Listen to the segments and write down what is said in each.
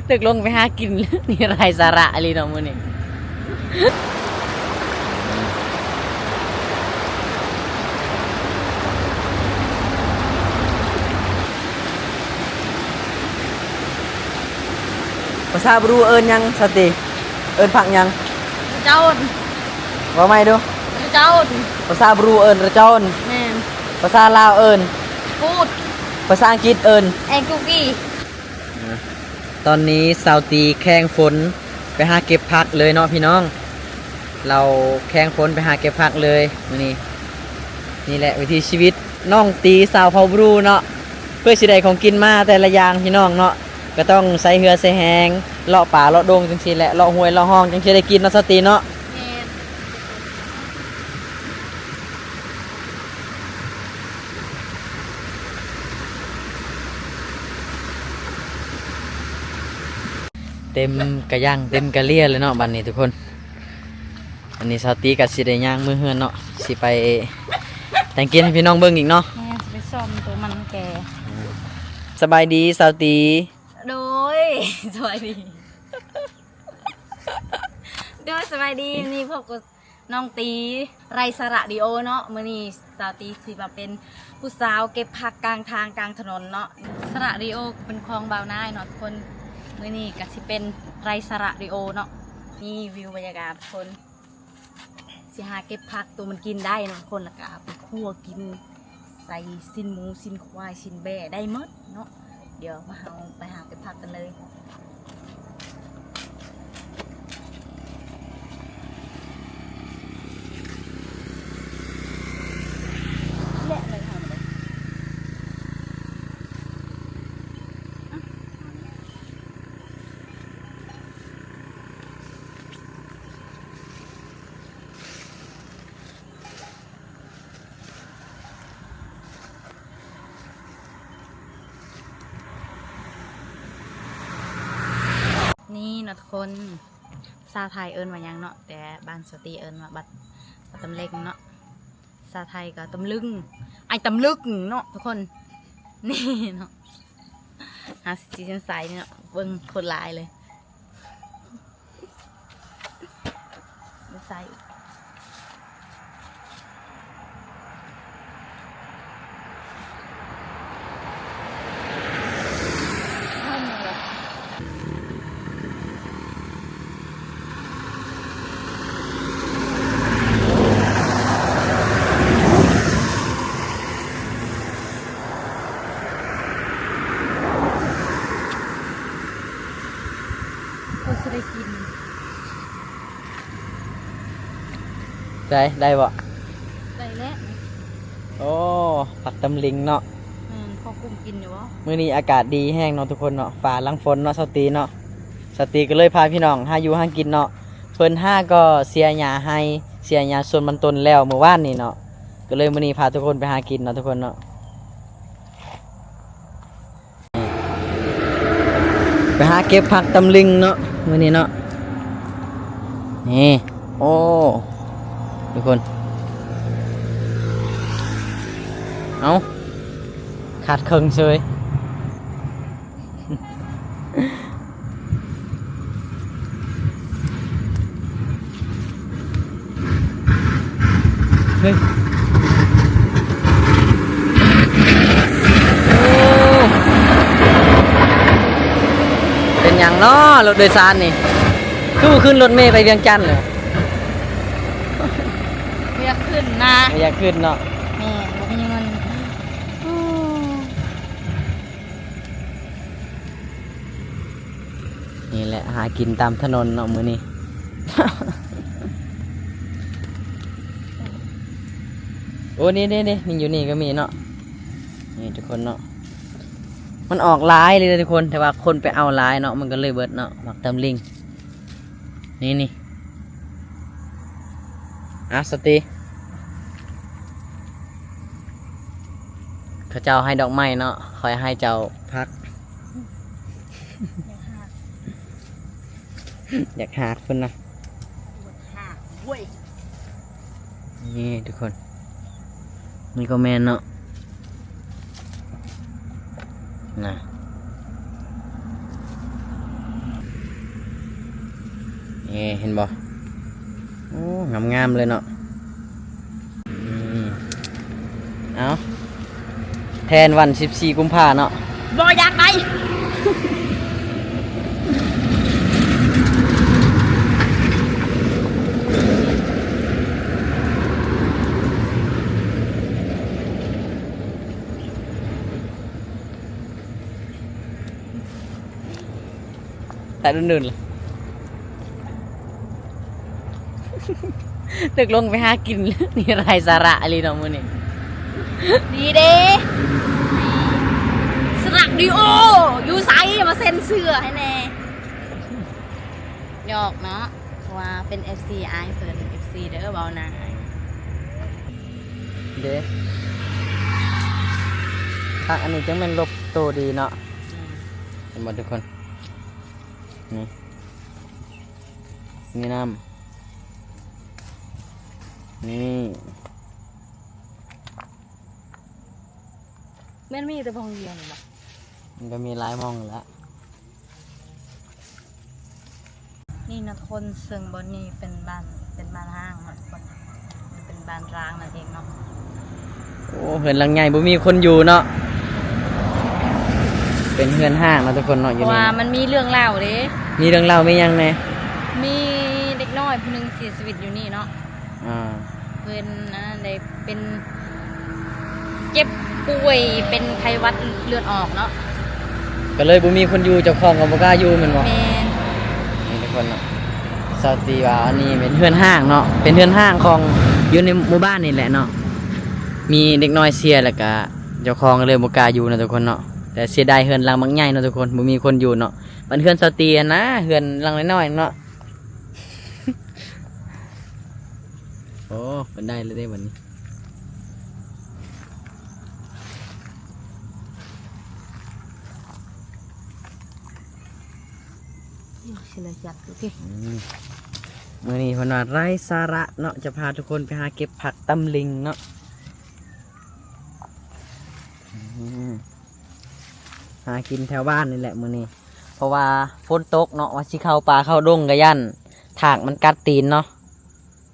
ຕົກລົງໄປຫາກິນ ນີ້ໄຮ້ສາລະອີ່ຫຼີເນາະມື້ນີ້. ພາສາບຣູເອີ້ນຫຍັງ ສາວຕີ? ເອີ້ນຜັກຫຍັງ? ລະຈອນ. ເວົ້າໃໝ່ດູ. ລະຈອນ. ພາສາບຣູເອີ້ນລະຈອນ. ແມ່ນ. ພາສາລາວເອີ້ນ ກູດ. ພາສາອັງກິດເອີ້ນ ແອງກູກີ. ຕອນນີ້ສາວຕີແຂ່ງຝົນໄປຫາເກັບຜັກເລີຍເນາະພີ່ນ້ອງ, ລາວແຂ່ງຝົນໄປຫາເກັບຜັກເລີຍມື້ນີ້. ນີ້ແຫຼະວິຖີຊີວິດນ້ອງຕີສາວເຜົ່າບຣູເນາະ, ເພື່ອຊິໄດ້ຂອງກິນມາແຕ່ລະຢ່າງພີ່ນ້ອງເນາະ, ກໍຕ້ອງໃຊ້ເຫື່ອໃຊ້ແຮງ ເລາະປ່າເລາະດົງຈັ່ງຊີ້ແຫຼະ, ເລາະຫ້ວຍເລາະຮ່ອງຈັ່ງຊິໄດ້ກິນເນາະ ສາວຕີເນາະ. ແມ່ນ. ເຕັມກະຍັງເຕັມກະເລຍເລີຍເນາະບັດນີ້ທຸກຄົນ. ອັນນີ້ສາວຕີກໍຊິໄດ້ຍ່າງເມືອເຮືອນເນາະ, ຊິໄປແຕ່ງກິນໃຫ້ພີ່ນ້ອງເບິ່ງອີກເນາະ. ແມ່ນ ຊິໄປຊ້ອມໂຕມັນແກ່. ສະບາຍດີສາວຕີ. ໂດຍ ສະບາຍດີ. ໂດຍ ສະບາຍດີ. ມື້ນີ້ພົບກັບ ນ້ອງຕີ ໄຣສະລະດີໂອເນາະ. ມື້ນີ້ສາວຕີຊິມາເປັນຜູ້ສາວເກັບຜັກກາງທາງກາງຖະໜົນເນາະ. ສະລະດີໂອເປັນຂອງບ່າວນາຍເນາະທຸກຄົນ. ມື້ນີ້ກໍຊິເປັນໄຣສະລະດີໂອເນາະ. ນີ້ວິວບັນຍາກາດທຸກຄົນ, ຊິຫາເກັບຜັກໂຕມັນກິນໄດ້ເນາະທຸກຄົນ, ແລ້ວກໍເອົາໄປຂົ້ວກິນ ໃສ່ຊີ້ນໝູ ຊີ້ນຄວາຍ ຊີ້ນແບ້ ໄດ້ໝົດເນາະ. ດຽວມາ ເຮົາໄປຫາເກັບຜັກກັນເລີຍ. ນີ້ເນາະທຸກຄົນ, ພາສາໄທເອີ້ນວ່າຫຍັງເນາະ, ແຕ່ບ້ານສາວຕີເອີ້ນວ່າບັດ ບັດຕຳເລັງເນາະ. ພາສາໄທກໍຕຳລຶງ ໄອ້ຕຳລຶກເນາະທຸກຄົນ. ນີ້ເນາະ ຫາສີສັນໃສເນາະ, ເບິ່ງຄົນຫຼາຍເລີຍ. ໃສ່ ກໍຊິໄດ້ກິນ. ໃສ່ ໄດ້ບໍ່? ໄດ້ແລ້ວ. ໂອ້ ຜັກຕຳລິງເນາະ. ແມ່ນ ພໍກຸ້ມກິນຢູ່ບໍ່? ມື້ນີ້ອາກາດດີແຮງເນາະທຸກຄົນເນາະ, ຟ້າຫຼັງຝົນເນາະ ສາວຕີເນາະ. ສາວຕີກໍເລີຍພາພີ່ນ້ອງຫາຢູ່ຫາກິນເນາະ. ເພິ່ນຫາກໍເສຍຫຍ້າໄຮ່ ເສຍຫຍ້າສວນມັນຕົ້ນແລ້ວມື້ວານນີ້ເນາະ, ກໍເລີຍມື້ນີ້ພາທຸກຄົນໄປຫາກິນເນາະທຸກຄົນເນາະ. ໄປຫາເກັບຜັກຕຳລິງເນາະ ມື້ນີ້ເນາະ. ນີ້ ໂອ້ ທຸກຄົນ ເອົ້າ ຂາດເຄິ່ງເສີຍ. ເຮີ້ຍ ໂອ້ ເປັນຫຍັງເນາະ ລົດໂດຍສານນີ້ ຄືບໍ່ຂຶ້ນລົດເມໄປວຽງຈັນເລີຍ? ບໍ່ຢາກຂຶ້ນນະ ບໍ່ຢາກຂຶ້ນເນາະ. ແມ່ນ ບໍ່ມີເງິນ. ນີ້ແຫຼະ ຫາກິນຕາມຖະໜົນເນາະມື້ນີ້. ໂອ້ ນີ້ໆໆ ນີ້ຢູ່ນີ້ກໍມີເນາະ. ນີ້ທຸກຄົນເນາະ ມັນອອກຫຼາຍເລີຍທຸກຄົນ, ແຕ່ວ່າຄົນໄປເອົາຫຼາຍເນາະ ມັນກໍເລີຍເບິດເນາະ ໝາກຕຳລິງ. ນີ້ໆ ອາ ສະຕິ ເຂົາເຈົ້າໃຫ້ດອກໄມ້ເນາະ, ຂ້ອຍໃຫ້ເຈົ້າຜັກ. ຢາກຫາກ ຢາກຫາກພຸ້ນນະ ຫາກເວີຍ. ນີ້ທຸກຄົນ ນີ້ກໍແມ່ນເນາະ ນະ. ນີ້ເຫັນບໍ່? ໂອ້ ງາມໆເລີຍເນາະ. ອືມ ເອົາ ແທນວັນສິບສີ່ກຸມພາເນາະ. ບໍ່ຢາກໄປ. ແຕ່ດົນໆ ລະ ເລິກລົງໄປຫາກິນ ນີ້ໄຮ້ສາລະອີ່ຫຼີເນາະມື້ນີ້. ດີເດ້ ສະລະດີໂອ ຢູ່ໃສ? ມາເຊັນເຊື່ອໃຫ້ແດ່. ຫຍອກເນາະ ເພາະວ່າເປັນເອັຟຊີອ້າຍເພິ່ນ ເອັຟຊີເດີ ເວົ້ານາອ້າຍເດ້. ຜັກອັນນີ້ຈັ່ງແມ່ນລົບໂຕດີເນາະ. ອືມ ເຫັນບໍ່ທຸກຄົນ? ນີ້ ມີນ້ຳ ນີ້ ແມ່ນມີແຕ່ພອງດຽວນີ້ບໍ? ມັນກໍມີຫຼາຍໝ່ອງແຫຼະ. ນີ້ນະທຸກຄົນ ເຊິ່ງບ່ອນນີ້ເປັນບ້ານ ເປັນບ້ານຮ້າງນະທຸກຄົນ ມັນເປັນບ້ານຮ້າງນັ້ນເອງເນາະ. ໂອ້ ເຮືອນຫຼັງໃຫຍ່ບໍ່ມີຄົນຢູ່ເນາະ ເປັນເຮືອນຮ້າງເນາະທຸກຄົນເນາະ. ຢູ່ນີ້ ເພາະວ່າມັນມີເລື່ອງລາວເດ້. ມີເລື່ອງລາວ ມີຫຍັງແດ່? ມີເດັກນ້ອຍຜູ້ໜຶ່ງເສຍຊີວິດຢູ່ນີ້ເນາະ. ອ່າ ເພິ່ນອັນນັ້ນໄດ້ເປັນເຈັບປ່ວຍ ເປັນໄຂ້ຫວັດເລືອດອອກເນາະ ກໍເລີຍບໍ່ມີຄົນຢູ່ ເຈົ້າຂອງກໍບໍ່ກ້າຢູ່ແມ່ນບໍ່? ແມ່ນ. ນີ້ທຸກຄົນເນາະ ຊາວຕີວ່າອັນນີ້ເປັນເຮືອນຮ້າງເນາະ ເປັນເຮືອນຮ້າງຂອງຢູ່ໃນໝູ່ບ້ານນີ້ແຫຼະເນາະ ມີເດັກນ້ອຍເສຍ ແລ້ວກະເຈົ້າຂອງກໍເລີຍບໍ່ກ້າຢູ່ເນາະທຸກຄົນເນາະ. ແຕ່ເສຍດາຍເຮືອນຫຼັງບັກໃຫຍ່ເນາະທຸກຄົນ ບໍ່ມີຄົນຢູ່ເນາະ ປານເຮືອນຊາວຕີຫັ້ນນະ ເຮືອນຫຼັງນ້ອຍໆເນາະ. ໂອ້ ເພິ່ນໄດ້ແລ້ວເດ້ບັດນີ້. ອືມ ມື້ນີ້ເພິ່ນວ່າໄຮ້ສາລະເນາະ ຈະພາທຸກຄົນໄປຫາເກັບຜັກຕຳລິງເນາະ. ອືມ ຫາກິນແຖວບ້ານນີ້ແຫຼະມື້ນີ້ ເພາະວ່າຝົນຕົກເນາະ ວ່າຊິເຂົ້າປ່າເຂົ້າດົງກໍຢ້ານຖາກມັນກັດຕີນເນາະ.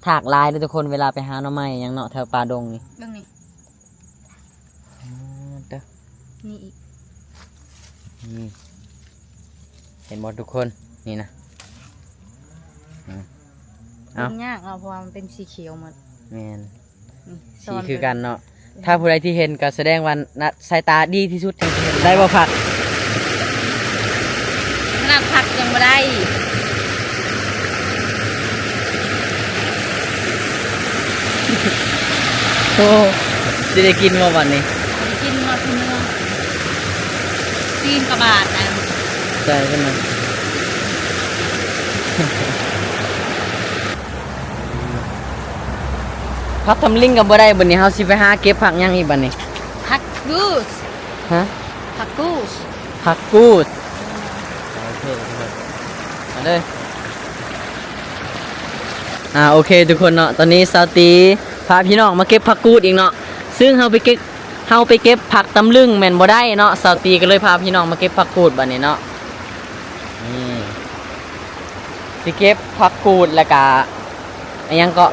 ຖາກຫຼາຍເດີທຸກຄົນ ເວລາໄປຫາໜໍ່ໄມ້ຫຍັງເນາະ ແຖວປ່າດົງນີ້. ເບິ່ງນີ້ ອໍ ເດີ ນີ້ອີກ ນີ້ ເຫັນບໍ່ທຸກຄົນ? ນີ້ນະ ອືມ ເອົ້າ ເບິ່ງຍາກເນາະ ເພາະວ່າມັນເປັນສີຂຽວໝົດ. ແມ່ນ. ນີ້ ສີຄືກັນເນາະ ຊ້ອນເບິ່ງ ຖ້າຜູ້ໃດທີ່ເຫັນກໍສະແດງວ່ານະ ສາຍຕາດີທີ່ສຸດ ໄດ້ບໍ່ຜັກ? ຂະໜາດຜັກຍັງບໍ່ໄດ້. ໂອ້ ຊິໄດ້ກິນບໍ່ບັດນີ້? ໄດ້ກິນຮອດເມືອ ຊີ້ນກະບາດນະ ໃສ່ເພິ່ນນະ. ຜັກຕຳລິງກໍບໍ່ໄດ້ບັດນີ້ ເຮົາຊິໄປຫາເກັບຜັກຫຍັງອີກບັດນີ້? ຜັກກູດ. ຮະ? ຜັກກູດ. ຜັກກູດ. ໂອເຄ ມາເດີ ອ່າ ໂອເຄທຸກຄົນເນາະ ຕອນນີ້ສາວຕີພາພີ່ນ້ອງມາເກັບຜັກກູດອີກເນາະ ຊຶ່ງເຮົາໄປເກັບ ເຮົາໄປເກັບຜັກຕຳລຶງແມ່ນບໍ່ໄດ້ເນາະ ສາວຕີກໍເລີຍພາພີ່ນ້ອງມາເກັບຜັກກູດບັດນີ້ເນາະ. ນີ້ ຊິເກັບຜັກກູດ ແລ້ວກະ ອີຫຍັງເກາະ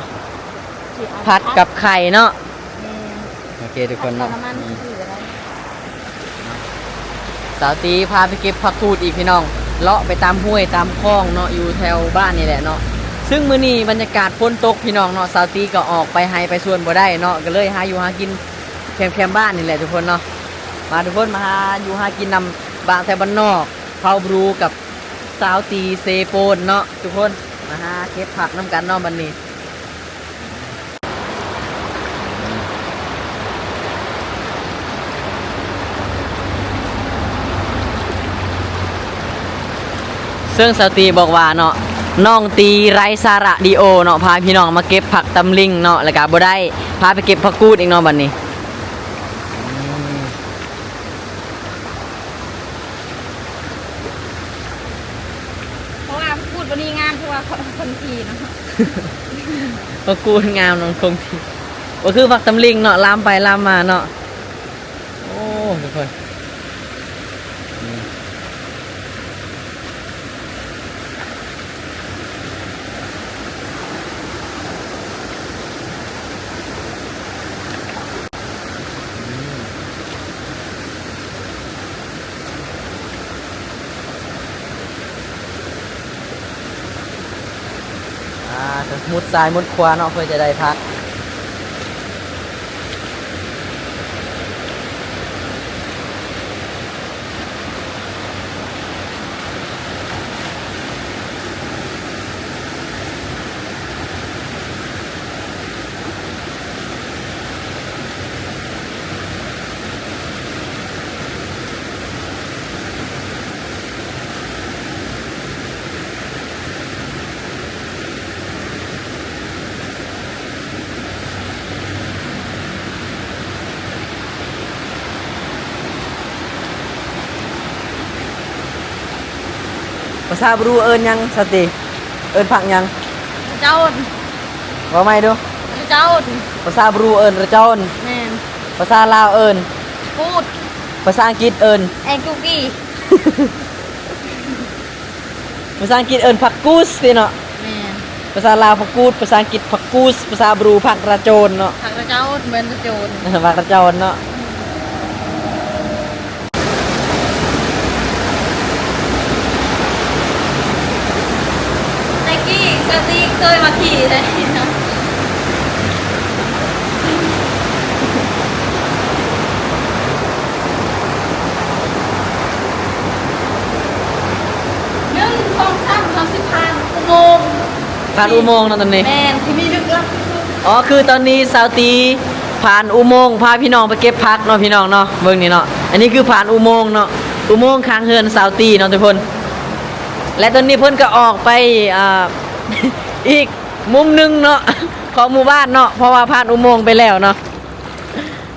ຜັດກັບໄຂ່ເນາະ. ແມ່ນ. ໂອເຄທຸກຄົນເນາະ ອືມ ສາວຕີພາໄປເກັບຜັກກູດອີກພີ່ນ້ອງ ເລາະໄປຕາມຫ້ວຍຕາມຄອງເນາະ ຢູ່ແຖວບ້ານນີ້ແຫຼະເນາະ. ຊຶ່ງມື້ນີ້ບັນຍາກາດຝົນຕົກພີ່ນ້ອງເນາະ ສາວຕີກໍອອກໄປໄຮ່ໄປສວນບໍ່ໄດ້ເນາະ ກໍເລີຍຫາຢູ່ຫາກິນແຄມໆບ້ານນີ້ແຫຼະທຸກຄົນເນາະ. ມາທຸກຄົນ ມາຫາຢູ່ຫາກິນນຳບ່າວແຖວບ້ານນອກ ເຜົ່າບຣູກັບ ສາວຕີເຊໂປນເນາະທຸກຄົນ ມາຫາເກັບຜັກນຳກັນເນາະບັດນີ້. ເຊິ່ງສາວຕີບອກວ່າເນາະ ນ້ອງຕີໄຮ້ສາລະດີໂອເນາະ ພາພີ່ນ້ອງມາເກັບຜັກຕຳລິງເນາະ ແລ້ວກະບໍ່ໄດ້ ພາໄປເກັບຜັກກູດອີກເນາະບັດນີ້. ເພາະວ່າຜັກກູດບໍ່ນີ້ງາມ ເພາະວ່າຄົນ ຄົນທີ່ເນາະ ຜັກກູດງາມນຳຄົງທີ່ ບໍ່ຄືຜັກຕຳລິງເນາະ ລາມໄປລາມມາເນາະ. ໂອ້ ທຸກຄົນ ນີ້ ມຸດຊ້າຍມຸດຂວາເນາະ ເພື່ອຈະໄດ້ຜັກ. ພາສາບຣູເອີ້ນຫຍັງ ສາວຕີ? ເອີ້ນຜັກຫຍັງ? ລະຈອນ. ເວົ້າໃໝ່ດູ. ລະຈອນ. ພາສາບຣູເອີ້ນລະຈອນ. ແມ່ນ. ພາສາລາວເອີ້ນ? ກູດ. ພາສາອັງກິດເອີ້ນ? ແອງກູກີ. ພາສາອັງກິດເອີ້ນຜັກກູສຕິເນາະ. ແມ່ນ. ພາສາລາວຜັກກູດ, ພາສາອັງກິດຜັກກູສ, ພາສາບຣູຜັກລະຈອນເນາະ. ຜັກລະຈອນ ແມ່ນລະຈອນ. ຜັກລະຈອນເນາະ. ແຕ່ກີ້ ແຕ່ກີ້ເຄີຍມາຂີ່ໄດ້ເນາະ. ໜຶ່ງ ສອງ ສາມ ເຮົາຊິຜ່ານອຸໂມງ. ຜ່ານອຸໂມງເນາະຕອນນີ້. ແມ່ນ ທີ່ມີລຶກລັບທີ່ສຸດ. ອໍ ຄືຕອນນີ້ສາວຕີຜ່ານອຸໂມງ ພາພີ່ນ້ອງໄປເກັບຜັກເນາະ ພີ່ນ້ອງເນາະ. ເບິ່ງນີ້ເນາະ ອັນນີ້ຄືຜ່ານອຸໂມງເນາະ ອຸໂມງຂ້າງເຮືອນສາວຕີເນາະທຸກຄົນ. ແລະຕອນນີ້ເພິ່ນກໍອອກໄປ ອ່າ ອີກມຸມໜຶ່ງເນາະ ຂອງໝູ່ບ້ານເນາະ ເພາະວ່າຜ່ານອຸໂມງໄປແລ້ວເນາະ.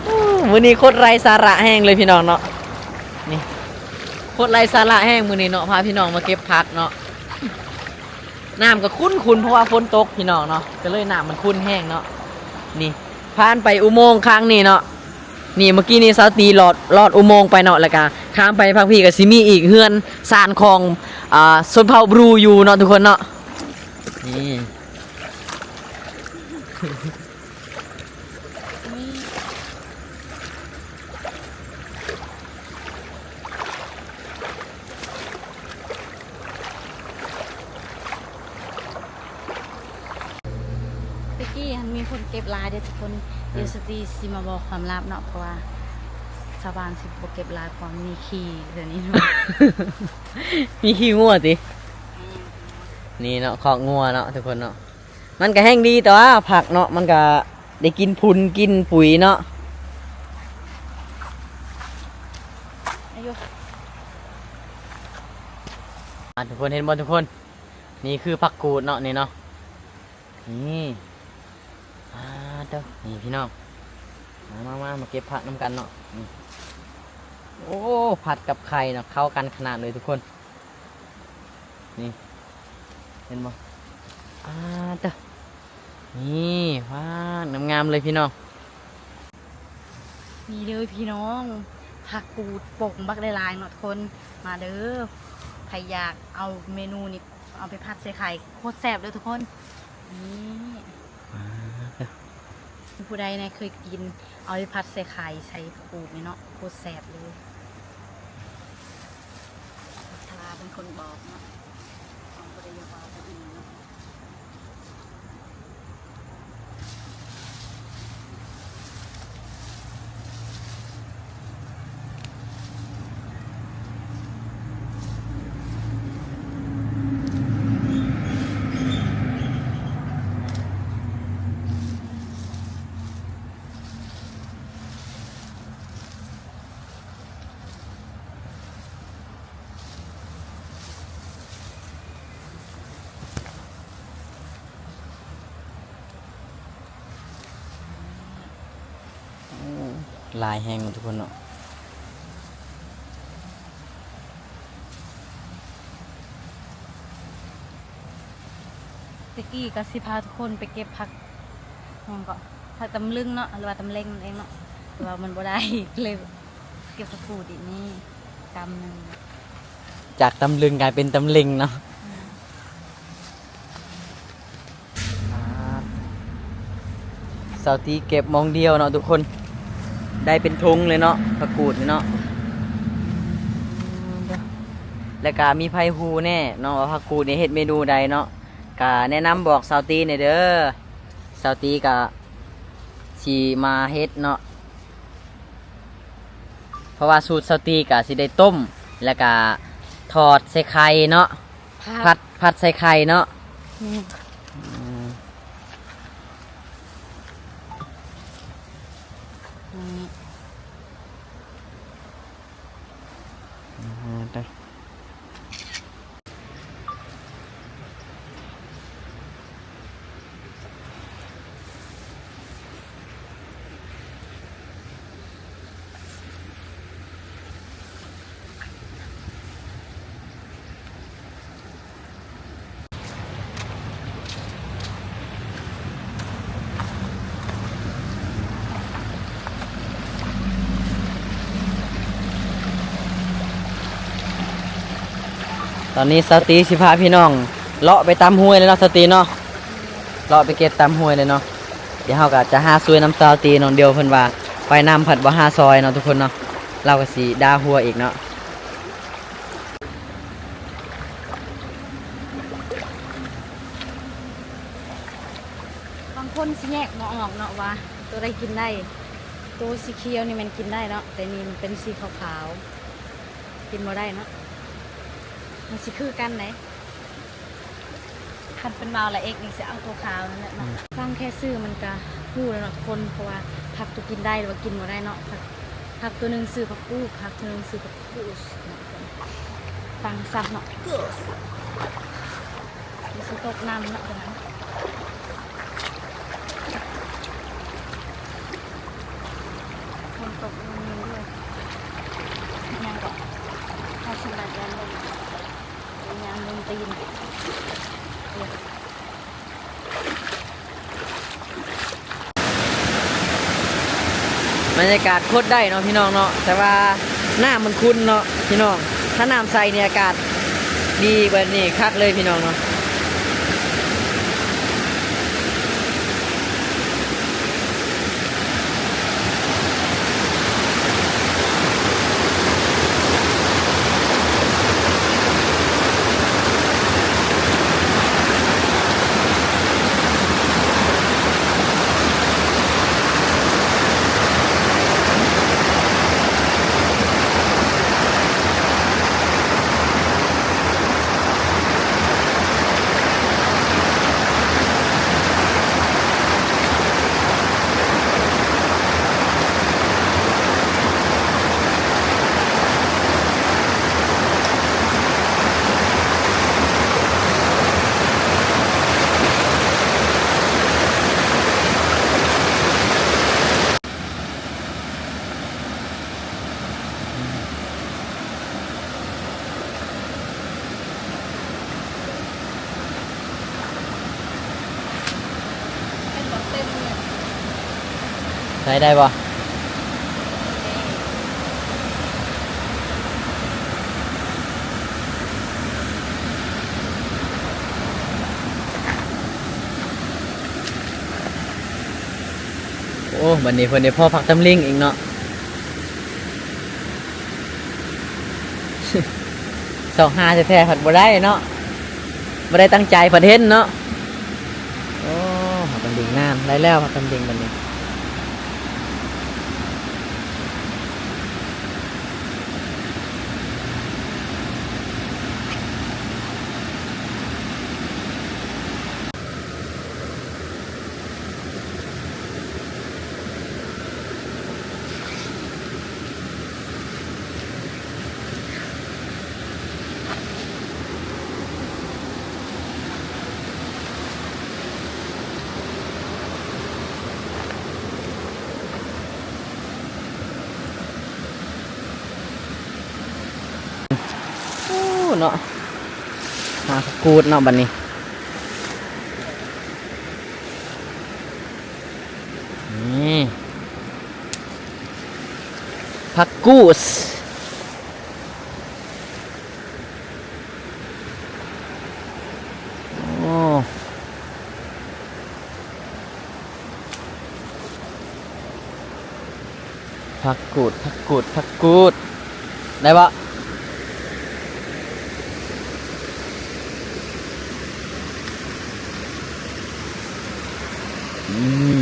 ໂອ້ ມື້ນີ້ໂຄດໄຮ້ສາລະແຮງເລີຍພີ່ນ້ອງເນາະ. ນີ້ ໂຄດໄຮ້ສາລະແຮງມື້ນີ້ເນາະ ພາພີ່ນ້ອງມາເກັບຜັກເນາະ. ນ້ຳກໍຂຸ້ນໆ ເພາະວ່າຝົນຕົກພີ່ນ້ອງເນາະ ກໍເລີຍນ້ຳມັນຂຸ້ນແຮງເນາະ. ນີ້ ຜ່ານໄປອຸໂມງຂ້າງນີ້ເນາະ. ນີ້ ເມື່ອກີ້ນີ້ສາວຕີລອດ ລອດອຸໂມງໄປເນາະ ແລ້ວກະຂ້າມໄປຝັ່ງພີ້ກໍຊິມີອີກເຮືອນຊານຂອງ ອ່າ ຊົນເຜົ່າບຣູຢູ່ເນາະທຸກຄົນເນາະ. ນີ້ ແຕ່ກີ້ຫັ້ນມີຄົນເກັບຫຼາຍເດ້ທຸກຄົນ. ອືມ ດຽວສາວຕີຊິມາບອກຄວາມລັບເນາະ ເພາະວ່າຊາວບ້ານຊິບໍ່ເກັບຫຼາຍ ເພາະມີຂີ້ແຖວນີ້ເນາະ. ມີຂີ້ງົວຕິ? ແມ່ນ. ນີ້ເນາະ ຄອກງົວເນາະທຸກຄົນເນາະ. ມັນກະແຮ່ງດີຕົວະ ຜັກເນາະ ມັນກະໄດ້ກິນຝຸ່ນກິນປຸຍເນາະ. ອາຍຸ ອ່າ ທຸກຄົນເຫັນບໍ່ທຸກຄົນ? ນີ້ຄືຜັກກູດເນາະ ນີ້ເນາະ ນີ້. ອ່າ ເດີ ນີ້ພີ່ນ້ອງ ມາ ມາ ມາ ມາເກັບຜັກນຳກັນເນາະ. ນີ້ ໂອ້ ຜັດກັບໄຂ່ເນາະ ເຂົ້າກັນຂະໜາດເລີຍທຸກຄົນ. ນີ້ ເຫັນບໍ່? ອ່າ ເດີ ນີ້ ວ້າ ງາມໆເລີຍພີ່ນ້ອງ. ນີ້ເດີພີ່ນ້ອງ ຜັກກູດປົ່ງບັກຫຼາຍໆເນາະທຸກຄົນ. ມາເດີ ໃຜຢາກເອົາເມນູນີ້ເອົາໄປຜັດໃສ່ໄຂ່ ໂຄດແຊບເດີທຸກຄົນ. ນີ້ ອ່າ ເດີ ຜູ້ໃດແນ່ເຄີຍກິນ ເອົາໄປຜັດໃສ່ໄຂ່ ໃສ່ຜັກກູດນີ້ເນາະ ໂຄດແຊບເລີຍ. ທາລາເປັນຄົນບອກເນາະ ເຮົາບໍ່ໄດ້ຢາກເວົ້າຜູ້ອື່ນເນາະ. ໂອ້ ຫຼາຍແຮງເນາະທຸກຄົນເນາະ. ແຕ່ກີ້ກໍຊິພາທຸກຄົນໄປເກັບຜັກ ຫຍັງເກາະ ຜັກຕຳລຶງເນາະ ຫຼືວ່າຕຳເລັງນັ້ນເອງເນາະ ແຕ່ວ່າມັນບໍ່ໄດ້ ກໍເລີຍເກັບຜັກກູດອີກນີ້ກຳໜຶ່ງ. ຈາກຕຳລຶງກາຍເປັນຕຳເລັງເນາະ. ອືມ ອ່າ ສາວຕີເກັບໝ່ອງດຽວເນາະທຸກຄົນ ໄດ້ເປັນຖົງເລີຍເນາະ ຜັກກູດນີ້ເນາະ. ແລ້ວກະມີໃຜຮູ້ແນ່ເນາະວ່າຜັກກູດນີ້ເຮັດເມນູໃດເນາະ? ກະແນະນຳບອກສາວຕີແດ່ເດີ ສາວຕີກະຊິມາເຮັດເນາະ ເພາະວ່າສູດສາວຕີກະຊິໄດ້ຕົ້ມ ແລ້ວກະທອດໃສ່ໄຂ່ເນາະ ຜັດ ຜັດ ຜັດໃສ່ໄຂ່ເນາະ ແມ່ນ ອືມ ອືມ ອ່າ ໄດ້ ຕອນນີ້ສາວຕີຊິພາພີ່ນ້ອງເລາະໄປຕາມຫ້ວຍເລີຍເນາະ ສາວຕີເນາະ ເລາະໄປເກັບຕາມຫ້ວຍເລີຍເນາະ ດຽວເຮົາກໍຈະຫາຊ່ວຍນຳສາວຕີເນາະ ດຽວເພິ່ນວ່າໄປນຳພັດບໍ່ຫາຊ່ອຍເນາະທຸກຄົນເນາະ ລາວກໍຊິດ່າຫົວອີກເນາະ. ບາງຄົນຊິແຍກບໍ່ອອກເນາະວ່າໂຕໃດກິນໄດ້ ໂຕສີຂຽວນີ້ແມ່ນກິນໄດ້ເນາະ ແຕ່ນີ້ມັນເປັນສີຂາວໆ ກິນບໍ່ໄດ້ເນາະ ມັນຊິຄືກັນໃດ. ຄັນເປັນວາວລະເອກນີ້ຊິເອົາໂຕຂາວນັ້ນແຫຼະເນາະ ອືມ ຟັງແຄ່ຊື່ມັນກະຮູ້ແລ້ວເນາະທຸກຄົນ ເພາະວ່າຜັກໂຕກິນໄດ້ ຫຼືວ່າກິນບໍ່ໄດ້ເນາະ ຜັກ ຜັກໂຕໜຶ່ງຊື່ຜັກກູດ ຜັກໂຕໜຶ່ງຊື່ຜັກກູດເນາະ ຟັງຊັບເນາະ ກູດ ມັນຊິຕົກນ້ຳເນາະ ຕົວນັ້ນ ຝົນຕົກ ມີ ມີດ້ວຍ ຍັງກໍ ເຮົາຊິມາແຕ່ລົງ ຍາມລົງຕີນ ບັນຍາກາດໂຄດໄດ້ເນາະພີ່ນ້ອງເນາະ ແຕ່ວ່ານ້ຳມັນຂຸ່ນເນາະພີ່ນ້ອງ ຖ້ານ້ຳໃສນີ້ອາກາດດີ ແບບນີ້ຄັກເລີຍພີ່ນ້ອງເນາະ. ໃຊ້ໄດ້ບໍ່? ໂອ້ ບັດນີ້ເພິ່ນໄດ້ພໍ້ຜັກຕຳລິງອີກເນາະ. ຊອກຫາແທ້ໆ ພັດບໍ່ໄດ້ເນາະ ບໍ່ໄດ້ຕັ້ງໃຈ ພັດເຫັນເນາະ. ໂອ້ ຜັກຕຳລິງງາມ ໄດ້ແລ້ວຜັກຕຳລິງບັດນີ້. ໂອ້ ເນາະ ຫາຜັກກູດເນາະບັດນີ້. ນີ້ ຜັກກູດ ໂອ້ ຜັກກູດ ຜັກກູດ ຜັກກູດ ໄດ້ບໍ່? ໂ ອືມ.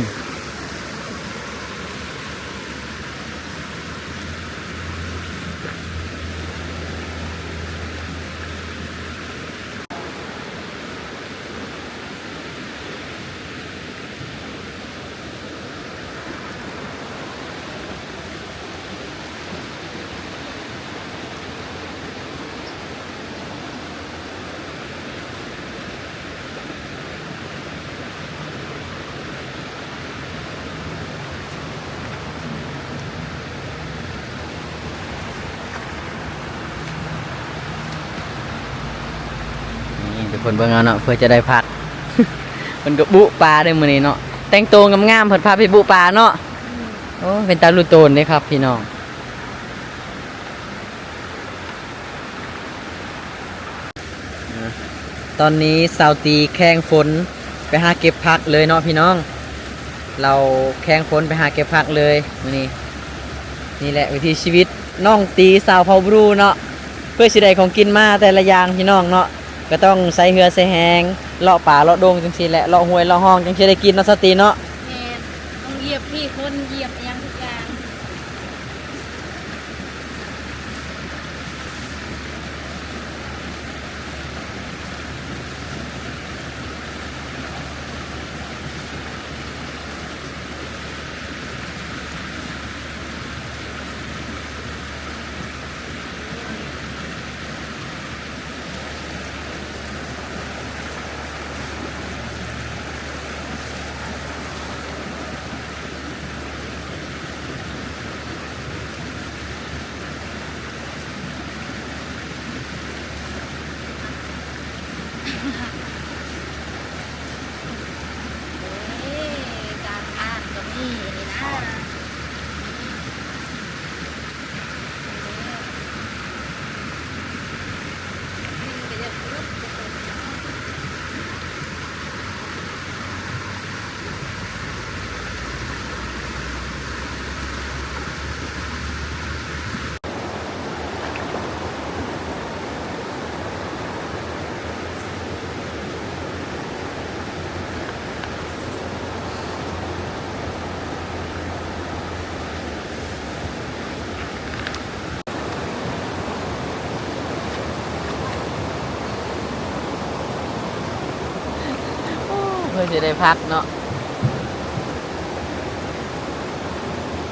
ນີ້ທຸກຄົນເບິ່ງເອົາເນາະ ເພື່ອຈະໄດ້ພັກ ເພິ່ນກໍບຸປາເດ້ມື້ນີ້ເນາະ ແຕ່ງໂຕງາມໆ ເພິ່ນພາໄປບຸປາເນາະ. ໂອ້ ເປັນຕາລຸໂຕນເດ້ຄັບພີ່ນ້ອງ. ຕອນນີ້ສາວຕີແຂ່ງຝົນໄປຫາເກັບຜັກເລີຍເນາະພີ່ນ້ອງ ລາວແຂ່ງຝົນໄປຫາເກັບຜັກເລີຍມື້ນີ້. ນີ້ແຫຼະວິຖີຊີວິດນ້ອງຕີ ຊາວເຜົ່າບຣູເນາະ ເພື່ອຊິໄດ້ຂອງກິນມາແຕ່ລະຢ່າງພີ່ນ້ອງເນາະ ກໍຕ້ອງໃຊ້ເຫື່ອໃຊ້ແຮງ ເລາະປ່າເລາະດົງຈັ່ງຊີ້ແຫຼະ ເລາະຫ້ວຍເລາະຮ່ອງ ຈັ່ງຊິໄດ້ກິນເນາະ ສາວຕີເນາະ. ແມ່ນ ຕ້ອງຢຽບຂີ້ຄົນ ຢຽບຫຍັງທຸກຢ່າງ. ເອີ ກາງທາງກໍມີນີ້ນະ. ໂອ້ ເພື່ອຊິໄດ້ພັກເນາະ.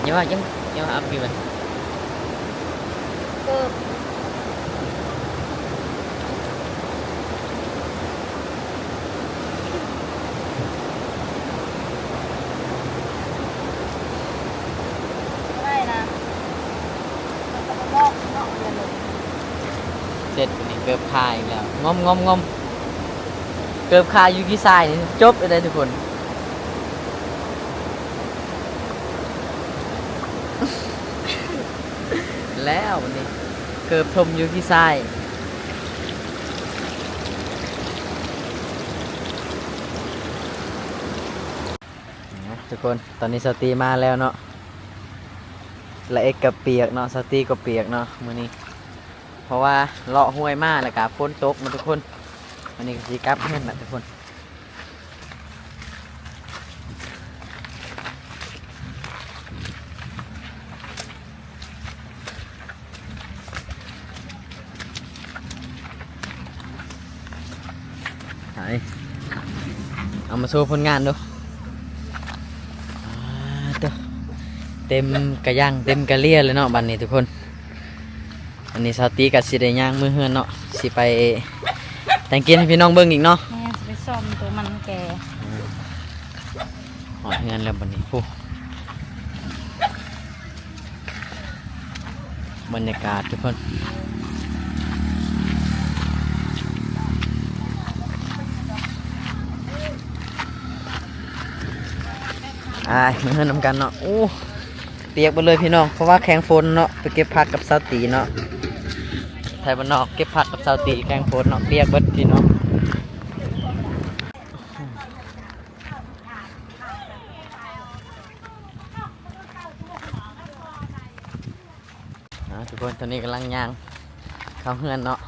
ຢ່າວ່າຈັ່ງ ຢ່າວ່າອັບຢູ່ ເກີບ ບໍ່ໄດ້ນະ ມັນກໍບໍ່ເໝາະເນາະ ເດືອນໜຶ່ງ. ເສັດ ນີ້ເກີບຄາອີກແລ້ວ ງົມໆໆ ເກີບຄາຢູ່ຂີ້ຊາຍນີ້ ຈົບເລີຍເດ້ທຸກຄົນ. ແລ້ວບັດນີ້ ເກີບຖົ່ມຢູ່ຂີ້ຊາຍ. ນະ ທຸກຄົນ ຕອນນີ້ສາວຕີມາແລ້ວເນາະ ລະເອັດກໍປຽກເນາະ ສາວຕີກໍປຽກເນາະມື້ນີ້ ເພາະວ່າເລາະຫ້ວຍມາ ແລ້ວກະຝົນຕົກເນາະທຸກຄົນ. ວັນນີ້ກໍຊິກັບເຮືອນລະທຸກຄົນ. ໄປ ເອົາມາໂຊຜົນງານດູ. ອາ ເຕັມກະຍັງເຕັມກະເລຍເລີຍເນາະ ບັດນີ້ທຸກຄົນ. ອັນນີ້ສາວຕີກໍຊິໄດ້ຍ່າງເມືອເຮືອນເນາະ ຊິໄປແຕ່ງກິນໃຫ້ພີ່ນ້ອງເບິ່ງອີກເນາະ. ແມ່ນ ຊິໄປສ້ອມໂຕມັນແກ່. ອືມ ຮອດເຮືອນແລ້ວບັດນີ້ ໂອ້ ບັນຍາກາດທຸກຄົນ. ໄປ ເມືອເຮືອນນຳກັນເນາະ. ໂອ້ ປຽກເບິດເລີຍພີ່ນ້ອງ ເພາະວ່າແຂ່ງຝົນເນາະ ໄປເກັບຜັກກັບສາວຕີເນາະ. ໄທບ້ານນອກເກັບຜັກກັບສາວຕີແຂ່ງຝົນເນາະ ປຽກເບິດພີ່ນ້ອງ. ອ່າ ທຸກຄົນ ຕອນນີ້ກຳລັງຍ່າງເຂົ້າເຮືອນເນາະ.